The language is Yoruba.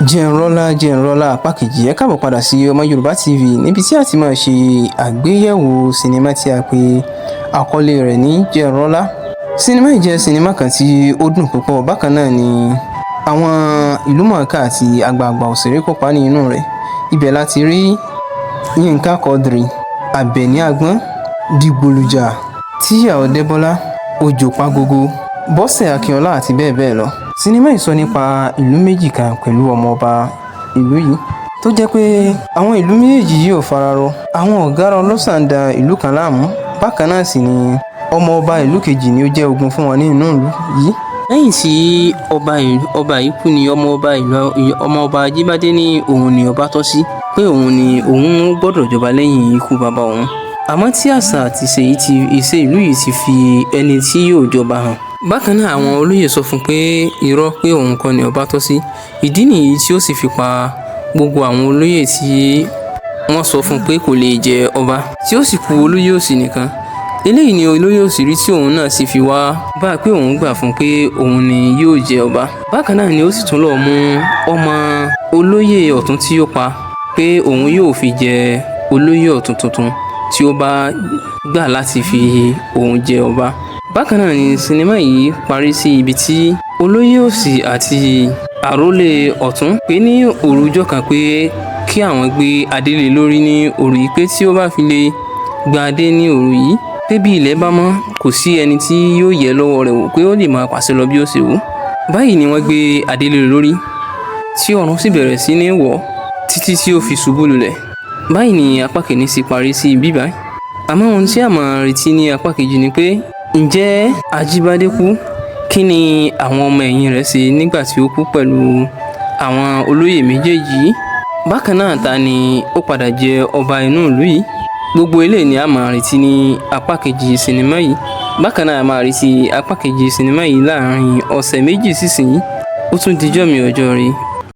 Jẹ́nrọ́lá Jẹ́nrọ́lá apá kejì. Ẹ káàbọ̀ padà sí Ọmọ Yorùbá TV, níbi tí a ti máa ṣe àgbéyẹ̀wò sinimá tí a pè àkọlé rẹ̀ ní Jẹ́nrọ́lá. Sinimá yìí jẹ́ sinimá kan tí ó dùn púpọ̀. Bákan náà ni àwọn ìlúmọ̀ọ́ká àti àgbààgbà òṣèré kópa ní inú rẹ̀. Ibẹ̀ la ti rí Yínká Quadri, Àbẹ̀ní Àgbọ̀n, Dìgbòlùjà, Tíyà Ọdẹ́bọ́lá, Òjò Pàgógó, Bọ́sẹ̀ Akínọlá àti bẹ́ẹ̀ bẹ́ẹ̀ lọ. Sinimá yìí sọ nípa ìlú méjì kan pẹ̀lú ọmọọba ìlú yìí, tó jẹ́ pé àwọn ìlú méjèèjì yìí ò fararọ. Àwọn ọ̀gárá ọlọ́ṣà ń da ìlú kan láàmú. Bákan náà sì ni ọmọọba ìlú kejì ni ó jẹ́ ogun fún wọn ní inú ìlú yìí. Lẹ́yìn tí ọba ìlú ọba yìí kú ni ọmọọba ìlú ọmọọba Ajíbádé ní òun ni ọba tọ́ sí, pé òun ni òun gbọ́dọ̀ jọba lẹ́yìn ikú bàbá òun. Àmọ́ tí àṣà àti ìṣe yìí ti ìṣe ìlú yìí ti fi ẹni tí yóò jọba hàn. Bákan náà, àwọn olóyè sọ fún pé irọ́, pé òun kọ́ ni ọba tọ́ sí. Ìdí nìyí tí ó sì fi pa gbogbo àwọn olóyè tí wọ́n sọ fún pé kò lè jẹ ọba, tí ó sì kù olóyè òsì nìkan. Eléyìí ni olóyè òsì rí tí òun náà sì fi wá bá a pé òun gbà fún pé òun ni yóò jẹ ọba. Bákan náà ni ó sì tún lọ́ọ́ mú ọmọ olóyè ọ̀tún tí ó pa, pé òun yóò fi jẹ olóyè ọ̀tún tuntun tí ó bá gbà láti fi òun jẹ ọba. Bákan náà ni sinimá yìí parí sí ibi tí olóyè òsì àti àrólé ọ̀tún pé ní òru ọjọ́ kan pé kí àwọn gbé adé lé lórí ní òru yìí, pé tí ó bá fi lè gba adé ní òru yìí, pé bí ilẹ̀ bá mọ́, kò sí ẹni tí yóò yẹ lọ́wọ́ rẹ̀ wò, pé ó lè máa pàṣẹ lọ bí ó ṣe wù ú. Báyìí ni wọ́n gbé adé lé lórí, tí ọ̀run sì bẹ̀rẹ̀ sí ní wọ̀ títí tí ó fi ṣubú lulẹ̀. Báyìí ni apá kìíní sì parí sí ibi báyìí. Àmọ́ ohun tí a máa retí ní apá kejì ni pé, ǹjẹ́ Ajíbádé kú? Kí ni àwọn ọmọ ẹ̀yìn rẹ̀ ṣe nígbà tí ó kú pẹ̀lú àwọn olóyè méjèèjì yìí? Bákan náà, ta ni ó padà jẹ ọba inú ìlú yìí? Gbogbo eléyìí ni a máa retí ní apá kejì sinimá yìí. Bákan náà, a máa retí apá kejì sinimá yìí láàrin ọ̀sẹ̀ 2 sísìnyí. Ó tún dijọ́ mi ọjọ́ rí.